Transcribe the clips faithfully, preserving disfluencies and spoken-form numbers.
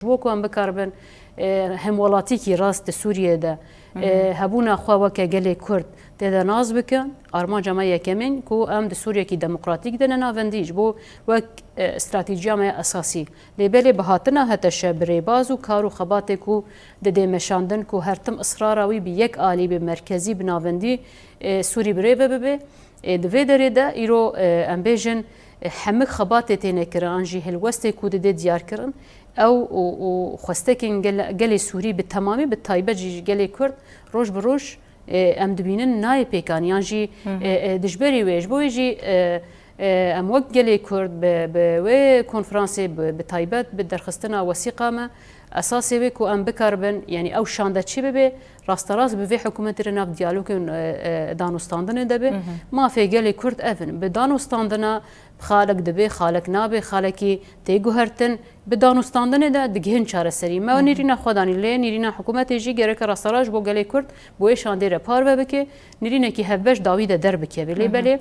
Ji bo ku em bikaribin, e, hemwelatîkî rast di Sûriyê de, e, hebûna xwe weke gelê Kurd tê de nas bikin, armanca me yekemîn ku em di Sûriyekî demokratîk de ne navendî, ji bo wek, e, stratejiya me ya esasî. Lê belê bi hatina HTŞ bi rêbaz û kar û xebatê ku didê meşandin ku her tim israra wî bi yek alî, bi merkezî, bi navendî, e, Sûrî bi rê ve bibe. E, di vê derê de îro, e, em bêjin, e, hemik xebatê têne kirin, an jî helwestê ku didê diyar kirin, ew û, û xwestekên gel-, gelê Sûrî bi temamî, bi taybet jî ji gelê Kurd roj bi roj, e, em dibînin nayê pêkan, yan jî, e, e, dijberî wê. Ji bo wê jî, e, e, em wek gelê Kurd bi, bi wê konferansê bi, bi taybet bi derxistina wesîqa me, esasê wê ku em bikaribin, yanî ew şande çi bibe, rasterast bi vê hikûmetê re nav diyalogên, e, e, danûstandinê de be. Mafê gelê Kurd ev in. Bi danûstandina xalek dibe, xalek nabe, xalekî tê guhertin. Bi danûstandinê de digihin çareserî. Me nîrîna xwe danî, lê nîrîna hikûmetê jî gereke rasterast ji bo gelê Kurd bi wê şandê re parve bike, nîrînekî hevbeş dawî de derbikeve. Lê belê,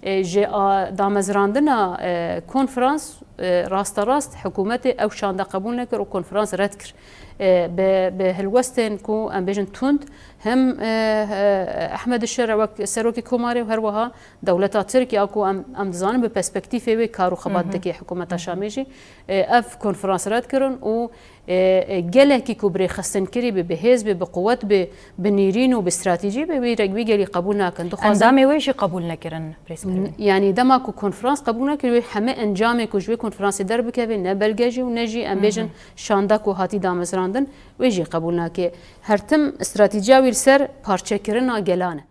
e, ji a, damezrandina, e, konferans, e, rasterast hikûmetê ew şande qebûl nekir û konferans red kir. E, bi, bi helwestên ku em bêjin tund, hem, e, e, Ehmed Şere wek serokê Komarê û her wiha dewleta Tirk ya ku em, em dizanin bi perspektîfê wê kar û xebat dike hikûmeta Şamê jî, e, ev konferans red kirin û, e, e, gelekî ku bi rêxistin kirî be, bi hêz be, bi quwet be, bi nîrîn û bi stratejî be, wî re-, wî gelî qebûl nakin. Dixwazin Endamê wê jî qebûl nekirin, Birêz Perwîn. Yanî dema ku konferans qebûl nekir, wê hemî encamê ku ji wê konferansê derbikeve, ne belge jî û ne jî em bêjin şanda ku hatî damezrandin, wê jî qebûl nake. Her tim stratejiya wî li ser parçekirina gelan e.